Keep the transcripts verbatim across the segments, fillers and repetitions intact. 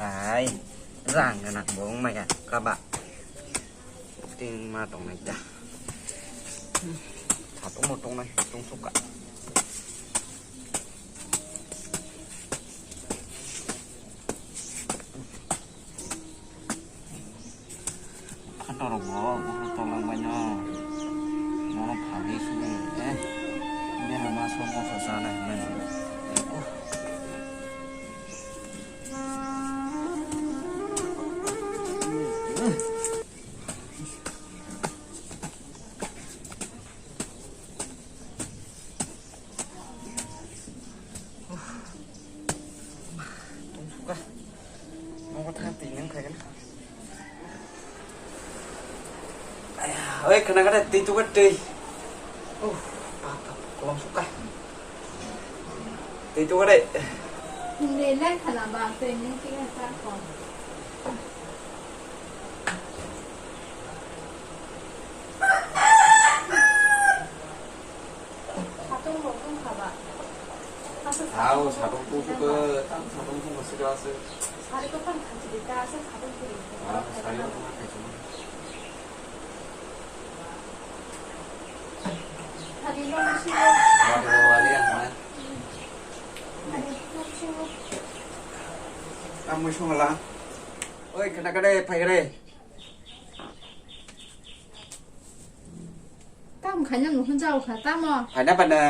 Ai, rang gana bo wng maya kaba. Ting ma tong nai da. Satung mo tong nai, tong suka. Khatorok bo, bo tolong bai no. Mono phagi sini, eh. Bera ma song ko sa na, men. Tong suka. Nogo thang twi nang khaigana. Oi, khana gade twi tuga twi. Uh, pap, pap, kolom suka. Twi tuga de. Nung le lai khala ba, twi nung khe sa ko. Satung rok wng kha ba? Asa Ao, satung satung kuku ke, tam satung kuku masih ada ase. Sari ko pan khanchi de ta asa satung kiri. Ah, sari ko pan khanchi. Hari no musi. Hari no wali ya, mana? Hari no musi. Kamu semua lah. Oi, kena kena, pai kena. Tam khaina nung hwnjao kha, tamo? Phaina phaina.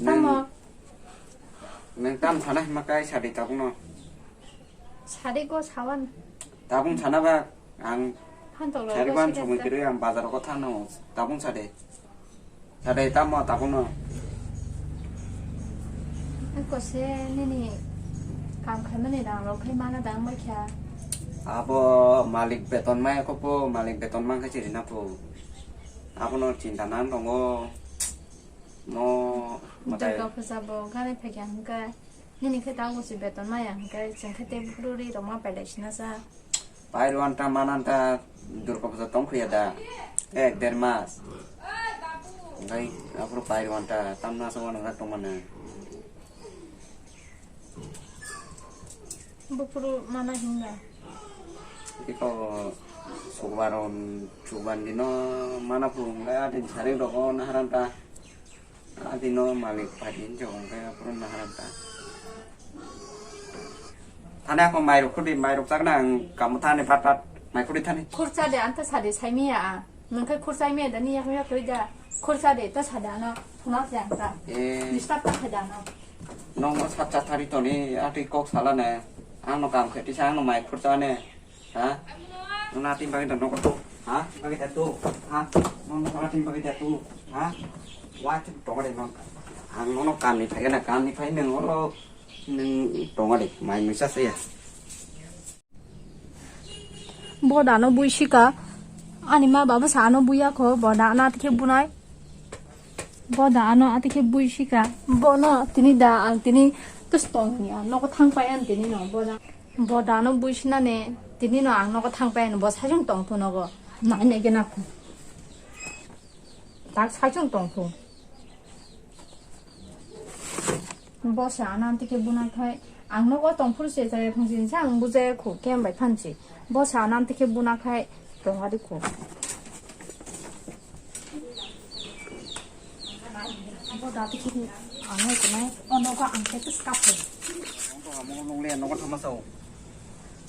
Tamo? Nwng, nwng tam sana hima kai sadi tabukno. Sadi ko sawan. Tabung sana ba ang Phantok sadi rok ban sidi somoi ta. Kiri ang bazar ko thano tabung sadi. Sadi tamo tabukno. Ako se nini kam khaimani rang rok khai mana dang mai kha. Abo malik beton mai ako po, malik beton mang khai chiri na po. Abono chinta nang tongo. Mo matai. Durga puja bo gana phai kha hwnkhe. Nini khe tabuk se beton maya hwnkhe chwng khe tei bwrwi rok ma pailai sina sa. Pairwanta mananta Durga puja tong khuya da. Ek der mas. Ngai aphuru pairwanta tamna sa wana tong mana. Bupuru mana hinga. Iko subar on, subar dino mana phuru hwnkhe adin sari rogo naharanta. Adino malik padi hinjo hwnkhe aphuru naharanta. Thani ako mairok khudi, mairok chakna ang kamu thani pat pat mai khudi thani. Khurcha de anta sadi saimiya a. Nungkhe khurcha miya dani yak yak da. Khurcha de ta sada no. Thunak jang ta. Eh. Disturb ta khada no. Nong no sat chat thari toni atwi kok sala ne. Ang no kam kheti sa ang no mai khurcha ne. Ha? Nong na tin bagi da no ko. Ha? Bagi da tu. Ha? Nong no na tin bagi da tu. Ha? Wa tin to de non. Ang no no kam ni phai na kam ni phai nung olo. Nung to de mai misa se ya. Bo da no bui sika, ani ma baba sa ano buya kho, bo da ano atikhe bunai. Bo da ano atikhe bui sika. Bo no tini da ang tini tus tong ya, nogo thang pai an tini no, bo da. Bo da no bui sina ne, tini no ang nogo thang pai an, bo sajung tong phu nogo. Nai ne gena phu. Tak sajung tong phu. Bo se ananti khe buna khai, ang nogo tong phuru se jaya thang sini sa ang bujaya khu, kem bai phan si. Bo se ananti khe buna khai, tong ari khu. Bo da ti khe ano kunai, o nogo ang khe tus kap hai. Ang to amo nong le nogo thama sao.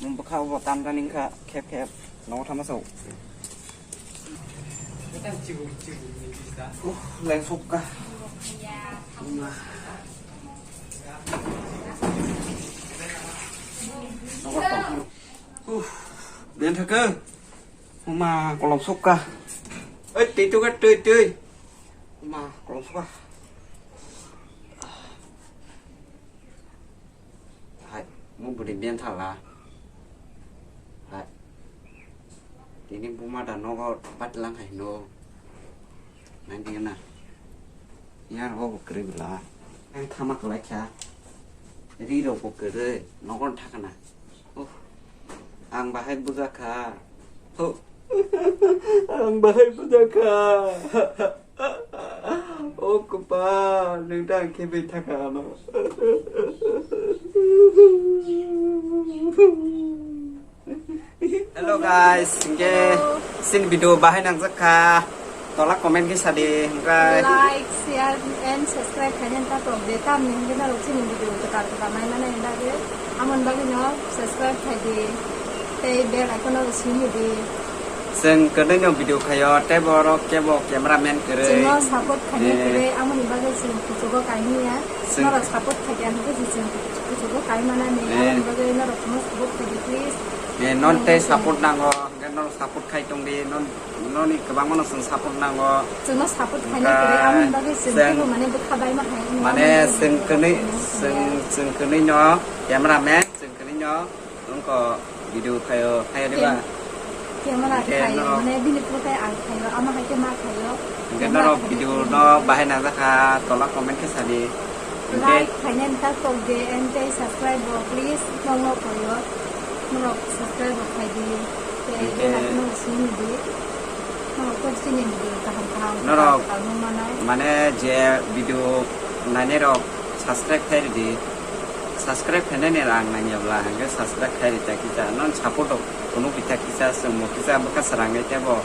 Nung bwkha bo tam jani wngkha khep khep nogo thama sao. Uh, leng sukha. Uh, ben thaka. Uma kolom sukha. Oi, tei tu ka, tei, tei. Uma kolom sukha. Hai, mo bwrwi ben thala. Hai. Tini buma da nogo bat lang hai no. Nai di na. Yar ho bo kwrwi bla. Ang thama kwlai kha. Ri rok bo kwrwi nogo thakna. Oh. Ang bahai buja kha. Oh. Ang bahai buja kha. O kwpal, nwng ta ang khe bai thaka ano. Guys, hingke sin video bahai nangjak kha. Tola comment khe sadi, hingkai. Like, share and subscribe khainani ta tok de, tamni hingke norok chini video kwtal kwtal nai mani bagwi, amoni bagwi no subscribe khai di. Tei bell icon no simi di. Chwng kwdwino video khaio, tei borok kebo cameraman kwrwi. Chwngno support khainai kwrwi, amoni bagwi chwng kuchugo kaimia. Chwng norok support khaikha hingke chwng kuchugo kai manani, amoni bagwi norok chwngno support khai di, please. Non tei support nango, hingke norok support khai tong di, non, noni kwbangma no chwng support nango. Chwngno support khainai kwrwi, amoni bagwi chwng teibo mane bwkha baima hai. Mane chwng kwnwi, chwng, chwng kwnwi no cameraman, chwng kwnwi no. Nungko video khayo, khayo diba? Camera khayo, mane bini photo ang khayo, ama hai khe ma khayo. Hingke norok video no bahai nangjak kha, tola comment khe sadi. Like khainani ta tok de, and tei subscribe bo please nokno khayo. Norok subscribe bo khai di. Tei bell icon no simi di. Norok to chini video kaham kaham norok kaham manai. Mane je video nainai rok subscribe khai di. Subscribe khainani rang nangya bla, hingke subscribe khai rita kisa, non support rok phunuk rita kisa, chwngbo kisa bwkha srangwi tebo,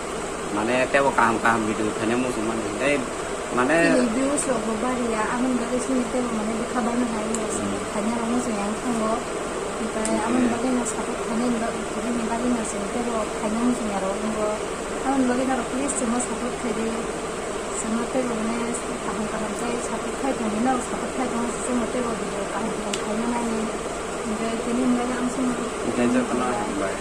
mane tebo kaham kaham video khaina muchung mani. Tei mane chini views rok bo bariya, amoni bagwi chini tebo mane bwkha baino hai, chwng khaina rok muchung yang thango. Tei amoni bagwi no support khainani bagwi, khainani bagwi no chwng tebo khaina muchung ya rok wngo. Amoni bagwi norok please chwngno support khai di. Chwngno teibo mane kaham kaham khe support khai tongdi, norok support khai tongma se chwngno teibo video kaham kaham khaina nani. Hingke tini hwnba ang chwngno hingke jotono hambai.